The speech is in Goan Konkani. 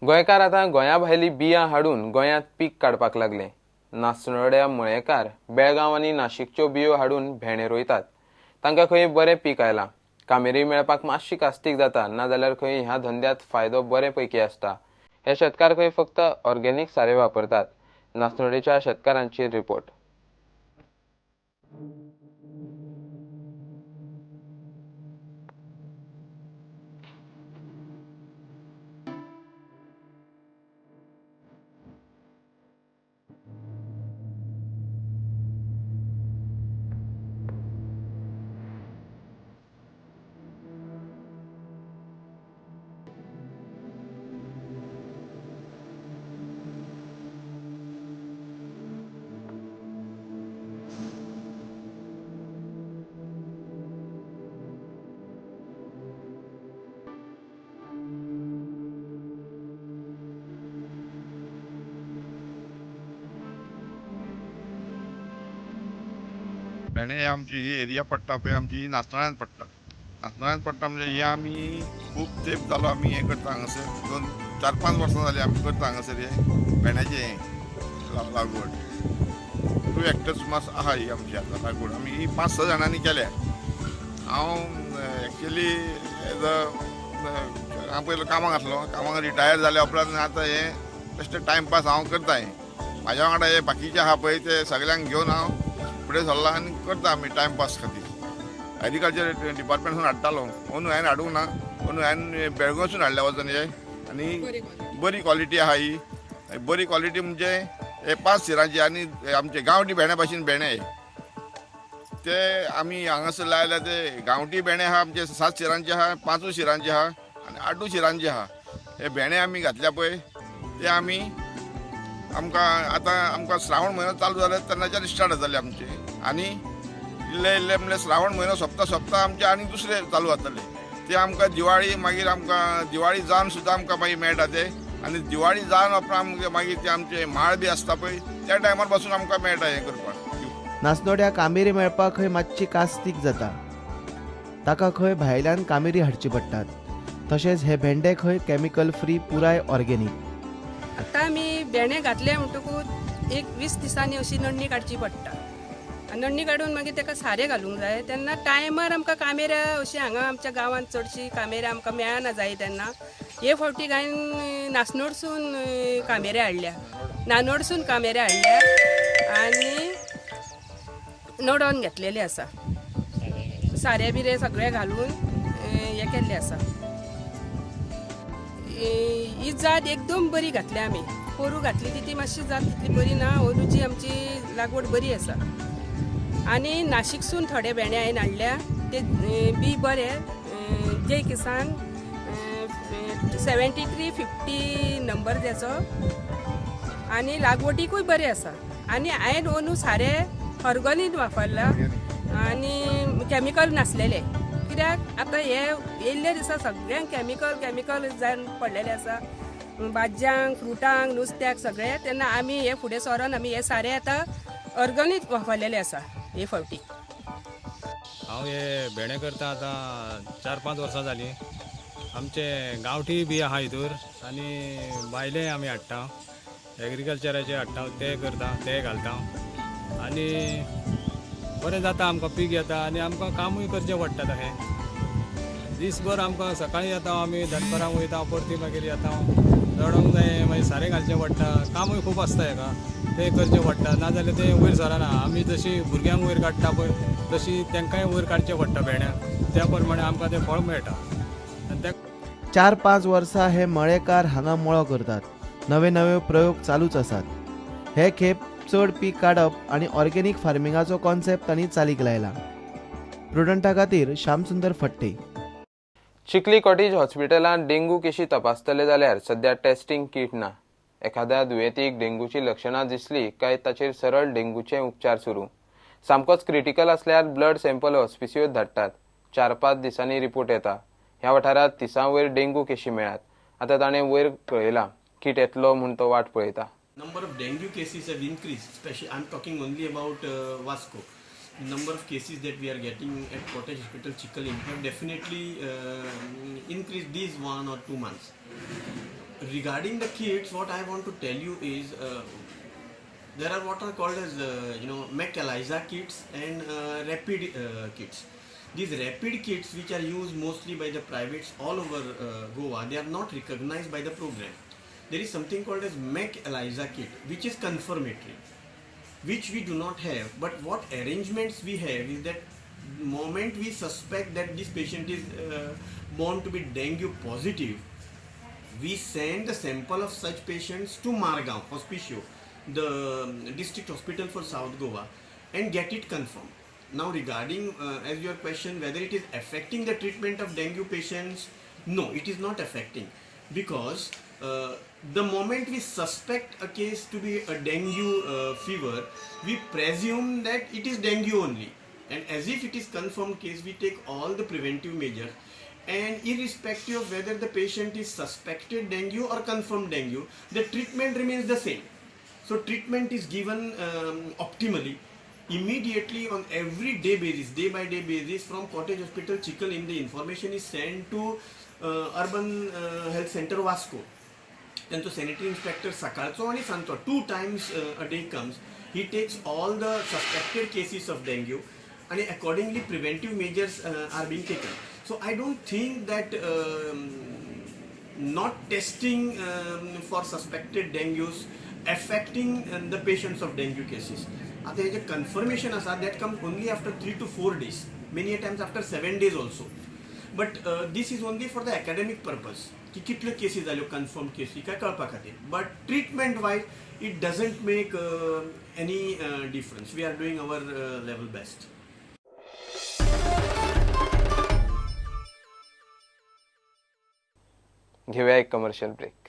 गोंयकार आतां गोंया भायली बियां हाडून गोंयांत पीक काडपाक लागले. नासनोड्या मळेकार बेळगांव आनी नाशिकच्यो बियो हाडून भेंडे रोयतात. तांकां खंय बरें पीक आयलां. कामेरी मेळपाक मातशी कास्तीक जाता, नाजाल्यार खंय ह्या धंद्यांत फायदो बरे पैकी आसता. हे शेतकार खंय फक्त ऑर्गेनीक सारें वापरतात. नासनोडेच्या शेतकारांची रिपोर्ट. भेंडे आमची ही एरिया पडटा पळय आमची नासनोळ्यान पडटा. नासनोळ्यान पडटा म्हणजे हे आमी खूब तेंप जालो आमी हें करता हांगासर. 2, 4, 5 वर्सां जालीं आमी करता हांगासर हें भेंड्याचें हें लागवड. 2 हेक्टर सुमार आहा ही आमची आतां लागवड. आमी ही 5-6 जाणांनी केल्या. हांव एक्चुली एज अ हांव पयलो कामाक आसलो, कामाक रिटायर जाल्या उपरांत आतां हें बेश्टें टायमपास हांव करता. हें म्हाज्या वांगडा हे बाकीचे आहा पळय ते सगल्यांक घेवन हांव फुडें सरला आनी करता आमी टायमपास खातीर. एग्रीकल्चर डिपार्टमेंटसून हाडटालो, अंदू हांवें हाडूंक ना. अंदू हांवें बेळगांवसून हाडल्या वचून हे आनी बरी क्वॉलिटी आहा ही. बरी क्वॉलिटी म्हणजे हे 5 शिरांची आनी आमचे गांवठी भेंड्या भाशेन भेंडे ते आमी हांगासर लायल्या. ते गांवठी भेंडे आहा आमचे 7 शिरांचे आहा, 5 शिरांचे आहा आनी 8 शिरांचे आहा. हे भेंडे आमी घातल्या पळय ते आमी आमकां आतां आमकां श्रावण म्हयनो चालू जाले तेन्नाच्यान स्टार्ट जातले आमचे. आनी इल्ले इल्ले म्हणल्यार श्रावण म्हयनो सोंपता सोंपता आमचे आनी दुसरे चालू जातले ते आमकां दिवाळी मागीर आमकां दिवाळी जावन सुद्दां आमकां मागीर मेळटा ते. आनी दिवाळी जावन उपरांत मागीर ते आमचे माळ बी आसता पळय त्या टायमार पासून आमकां मेळटा हें करपाक. नासनोड्या कामेरी मेळपाक खंय मातशी कास्तीक जाता. ताका खंय भायल्यान कामेरी हाडची पडटात. तशेंच हे भेंडे खंय केमिकल फ्री, पुराय ऑर्गेनीक. आतां आमी भेंडे घातले म्हणटकूच एक 20 दिसांनी अशी नडणी काडची पडटा. नडणी काडून मागीर ताका सारें घालूंक जाय. तेन्ना टायमार आमकां कामेऱ्या अशी हांगा आमच्या गांवांत चडशी कामेऱ्या आमकां मेळना जाय. तेन्ना हे फावटी हांवें नासनोडसून कामेऱ्या हाडल्या, नानोडसून कामेऱ्या हाडल्या आनी नडोवन घेतलेले आसा. सारें बिरें सगळें घालून हें केल्लें आसा. ही जात एकदम बरी घातल्या आमी. पोरू घातली ती मातशी जात तितली बरी ना. अंदूची आमची लागवड बरी आसा. आनी नाशिकसून थोडे भेंडे हांवें हाडल्या ते बी बरे. जय किसान 7350 नंबर तेचो आनी लागवडीकूय बरें आसा. आनी हांवें अंदू सारें ऑर्गेनीक वापरलां आनी केमिकल नासलेलें. कित्याक आतां हे येयल्ले दिसा सगळ्यांक केमिकल केमिकल जावन पडलेलें आसा, भाजयांक, फ्रुटांक, नुस्त्याक सगळें. तेन्ना आमी हे फुडें सरोन आमी हे सारें आतां ऑर्गेनीक वापरलेलें आसा हे फावटी. हांव हे भेंडे करता आतां 4-5 वर्सां जालीं. आमचे गांवठी बी आहा हितूर आनी भायले आमी हाडटा, एग्रीकल्चराचे हाडटा, ते करता, ते घालता आनी बरें जाता. आमकां पीक येता आनी आमकां कामूय करचें पडटा. तशें दीसभर आमकां सकाळीं येता आमी, दनपरां वयता, परती मागीर येता, रडोंक जाय, मागीर सारें घालचें पडटा. कामूय खूब आसता हेका, तें करचें पडटा. नाजाल्यार तें वयर सरना. आमी जशी भुरग्यांक वयर काडटा पळय तशी तांकांय वयर काडचें पडटा भेंड्यांक, त्या प्रमाणे आमकां तें फळ मेळटा. आनी ते 4-5 वर्सां हे मळेकार हांगा मळो करतात. नवे नवे प्रयोग चालूच आसात. हे खेप चड पीक काडप आनी ऑर्गेनीक फार्मिंगाचो कॉन्सेप्ट तांणी चालीक लायला. प्रुडंटा खातीर श्यामसुंदर फट्टे. चिखली कॉटेज हॉस्पिटलांत डेंगू केशी तपासतले जाल्यार सध्या टेस्टिंग किट ना. एखाद्या दुयेंतीक डेंगूची लक्षणां दिसली काय ताचेर सरळ डेंगूचे उपचार सुरू. सामकोच क्रिटिकल असल्यार ब्लड सॅम्पल हॉस्पिसियोत धाडटात. 4-5 दिसांनी रिपोर्ट येता. ह्या वाठारांत 30 वयर डेंगू केशी मेळ्ळ्यात. आतां ताणें वयर कळयलां किट येतलो म्हूण तो वाट पळयता. Number of dengue cases have increased, especially I'm talking only about Vasco. The number of cases that we are getting at Cottage Hospital Chicalim have definitely increased these 1 or 2 months. Regarding the kits, what I want to tell you is there are what are called as Mec ELISA kits and rapid kits. These rapid kits, which are used mostly by the privates all over Goa, they are not recognized by the program. There is something called as Mec ELISA kit, which is confirmatory, which we do not have. But what arrangements we have is that moment we suspect that this patient is born to be dengue positive, we send the sample of such patients to Margao Hospicio, the district hospital for South Goa, and get it confirmed. Now regarding as your question whether it is affecting the treatment of dengue patients, no, it is not affecting, because the moment we suspect a case to be a dengue fever, we presume that it is dengue only, and as if it is confirmed case, we take all the preventive measures, and irrespective of whether the patient is suspected dengue or confirmed dengue, the treatment remains the same. So treatment is given optimally, immediately on every day basis, day by day basis, from Cottage Hospital Chicalim, the information is sent to Urban Health Center Vasco. Then the sanitary inspector sakalcho ani santo 2 times a day comes. He takes all the suspected cases of dengue, and accordingly preventive measures are being taken. So I don't think that not testing for suspected dengues affecting the patients of dengue cases. आता हे जे कन्फर्मेशन आसा that comes only after 3 to 4 days, many a times after 7 days also. But this is only for the academic purpose की कितल्यो केसी जाल्यो कन्फर्म केसी काय कळपा खातीर. But treatment wise it doesn't make any difference. We are doing our level best. घेऊया एक कमर्शियल ब्रेक.